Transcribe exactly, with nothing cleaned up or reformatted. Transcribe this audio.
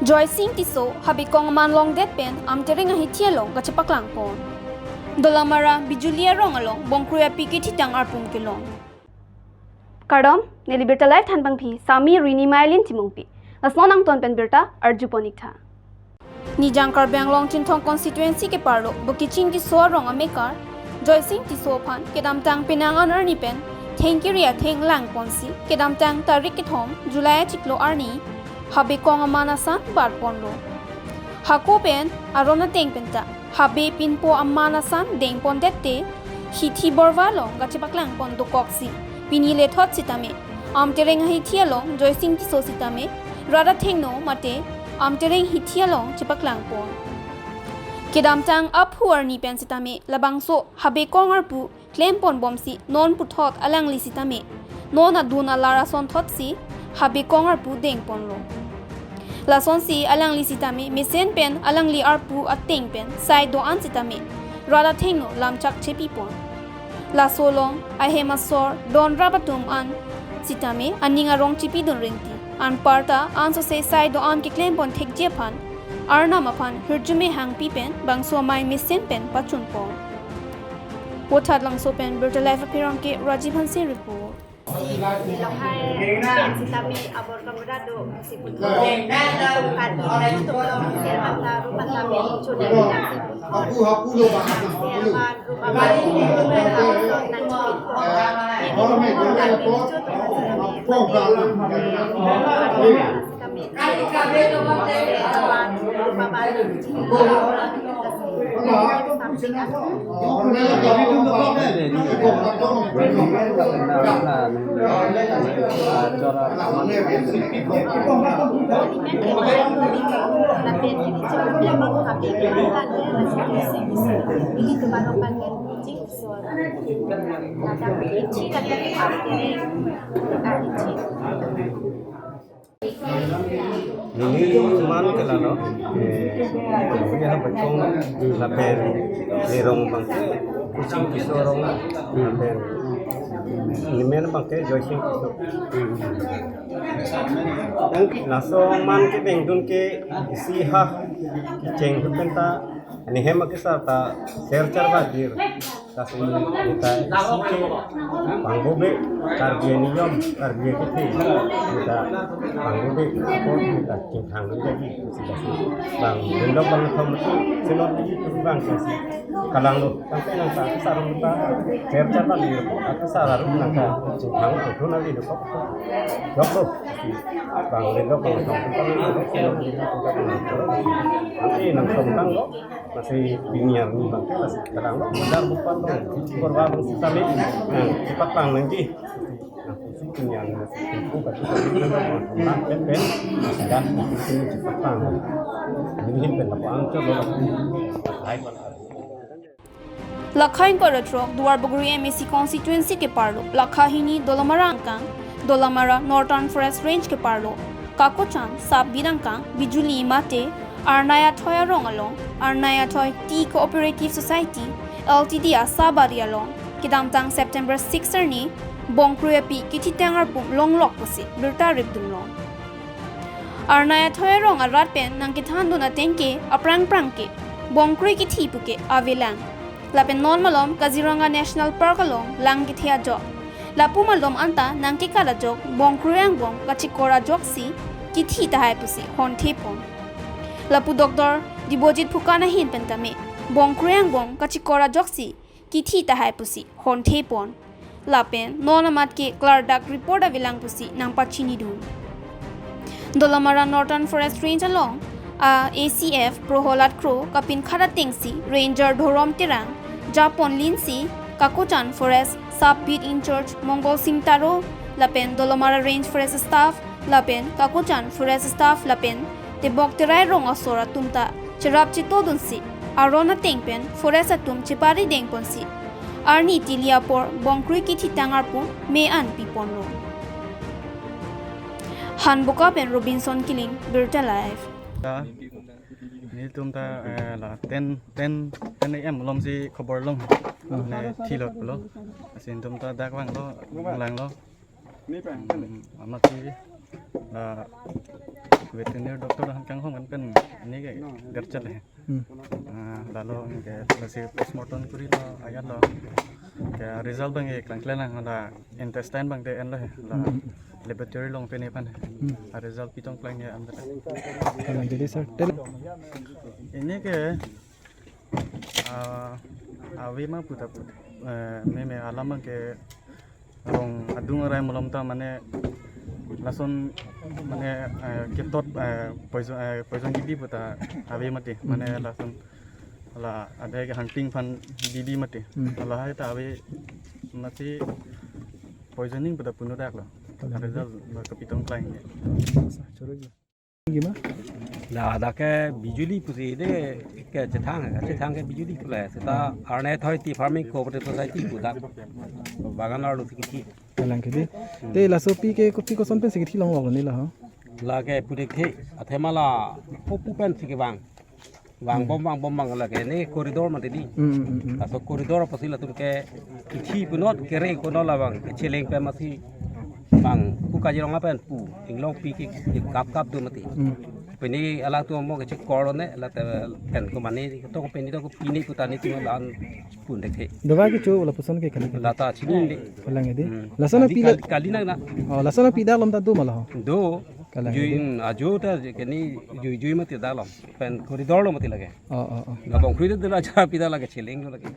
Joysing Tisso Habe Kong aman longdet pen Amtereng ahithi along kachepaklang pon. Dolamara Bijuli arong along Bongkroi api kethitang arpum kelong. Kardom, neli Birta Live thanbangpi, Sami Rini Mailin Timungpi. Lason angton pen birta arju pon ik tha. Nijang Karbi Anglong Chinthong constituency keparlo Bukitching Tisso arong amekar Joysing Tisso aphan kedamtang penang an arni pen thengkiri atheng lang ponsi kedamtang tarik kethom July achiklo arni Habe Kong aman asan bat ponlo. Hako pen aron ateng pen ta Habe pinpo aman asan deng pondet te hithi borva along kachepaklang pon dokoksi pini lethot sitame Amtereng ahithi along Joysing Tisso sitame rat athengno mate Amtereng hithi along chepaklang pon. Kedamtang aphu arni pen sitame labangso Habe Kong arpu klem pon bomsi non puthot alangli sitame non adun alar asonthotsi Habe Kong arpu deng ponlo. Lasonsi alangli sitame mesen pen alangli arpu ateng pen sai do-an sitame rat athengno lamchak chepi pon. Laso along ahem asor donrap atum an sitame aning arong chepidun renti. Anparta ansose sai do-an keklem pon thekji aphan Arnam aphan hirjume hangpi pen bangso amei mesen pen pachun pon. Vothatlangso pen Birta Live apherangke Rajiv Hanse report. Lahai sitame abor kamra do si pulo. Tungkat ni tu belum sel mata rumah kami chun ni si pulo. Sel man rumah kami chun ni si pulo. Kami Neli man ke lalo, eh, ya betul lapen nerong abang ke Joysing Tisso arong lapen nemen abang ke Joysing Tisso. Laso man ke dengdun ke isi ha kecheng ahut pen ta nehem akesar ta ser char badir. Lasi neta isi ke pangbobe Karbi aniyom, Karbi akethe. Neta pangbobe ako neta chinghang jadi. Lasi bang bendok bang thom tu senot di tu bang kasi kalang lo. Sampai nang ta sarum ta ser char badir. Aku sararum nang ta chinghang tu tu nanti dokok. Dokok. Bang bendok bang thom tu bang senot di tu bang. Nanti nang thom tang lo. Lasi pini arni abang ke lasi kalang lo, modal bukan lo. Korban sitame, nah, cepat lang nangji. Nah, si pini arni lasi tempo bagi bagi lang pen pen, lasi dah, lasi cepat lang. Ini pen apa angker lo, hai pen. Lakha ingkoi ra throk Duarbagori M A C constituency keparlo, lakha hini Dolamara angkang, Dolamara Northern Forest Range keparlo Kakochan, Sapbit angkang, Bijuli mate Arnai Athoi arong along, Arnai Athoi Tea Cooperative Society L T D asabari along, kedamtang September six arni, Bongkroi api kethitang arpum longlok pusi birta ripdunlong. Arnai Athoi arong arat pen nangkethandun ateng ke, aphrang phrang ke Bongkroi kethi puke avelang. Lapen non malom Kaziranga National Park along lang kethe ajok. Lapu malom anta nangkekat ajok Bongkroi angbong kachikor ajoksi kethi tahai pusi honthe pon. Lapu Doctor Dibojit Phukan ahin pen tame Bongkroi angbong kachikor ajoksi kethi tahai pusi honthe pon. Lapen non amat ke klardak report avelang pusi nangpachinidun. Dolamara Northern Forest Range along a ACF Proholad Kro kapinkhat atengsi Ranger Dhorom Terang japon linsi Kakochan Forest Sub Beat in-charge Mongol Singh Taro lapen Dolamara Range Forest Staff lapen Kakochan Forest Staff lapen Tebok Terai rong asor atum ta cherap chetodunsi aron ateng pen forest atum chepari dengponsi arni tili apor Bongkroi kethitang arpum me-an piponlo. Hanboka pen Robinson Killing, Birta Live. Nelitum ta, eh, la ten, ten, ten A M malomsi khobor long. Ne thilot lo. Lasi netum ta dak vanglo, langlo. Hmm, amatsi La veterinary doctor han kanghon kan pen ini ke gerchet le. Hmm. Ah, lalo ke lasi postmortem kuri lo ayat lo. Ke result abang ke klangkle lang la intestine abang te en lo la Hmm. laboratory along pen pen. Hmm. Ah, result pitong klang ya amda. Kalang jadi sir. Tel- Ini ke ah, ave ma puta put. Eh, meme alam abang ke rong adung arai malom ta mane lason mane eh, ketot eh, poison eh, poison gibi puta ave mati mane Hmm. lason la ada ke hunting aphan gibi mati Hmm. lahai ta ave mati poisoning puta puno dak lo Poisoning. Result lo kapitong klang ya. Choro gima? Ladak ke bijuli pusi de ke chethang ke chethang ke bijuli pule seta arne thoi ti farming cooperative society pu dak bagan arlo si kithi. Kalang kedi. Te laso pi ke kopi koson pen si kithi long lo ni la ha? Lake pu de the athema la pu pu pen si kevang. Vang bom vang bom vang lake ne corridor mati di. Hmm, hmm, hmm, hmm. Laso corridor apotsi latum ke kithi punot kere punot labang ke cheleng pen masi bang pu Kaziranga pen pu inglong pi ke kap kap do mati. Hmm. Pini alangtum mo ke chekor ne la te pen ko mane to ko pini to ko pini puta ni tu lan pun dekhe. Dova ke chu lapuson ke kali. Lata chini de. Kalang kedi. Hmm. Lason Kali, pi la kali, kali nang na. Oh, lason pi dak alom ta do ma la ha? Do. Kalang Jui kedi. Ajo ta keni jui jui mati dak alom. Pen corridor lo mati lake. Oh, oh, oh. Labang khui de la cha pi dak lake cheleng lo lake.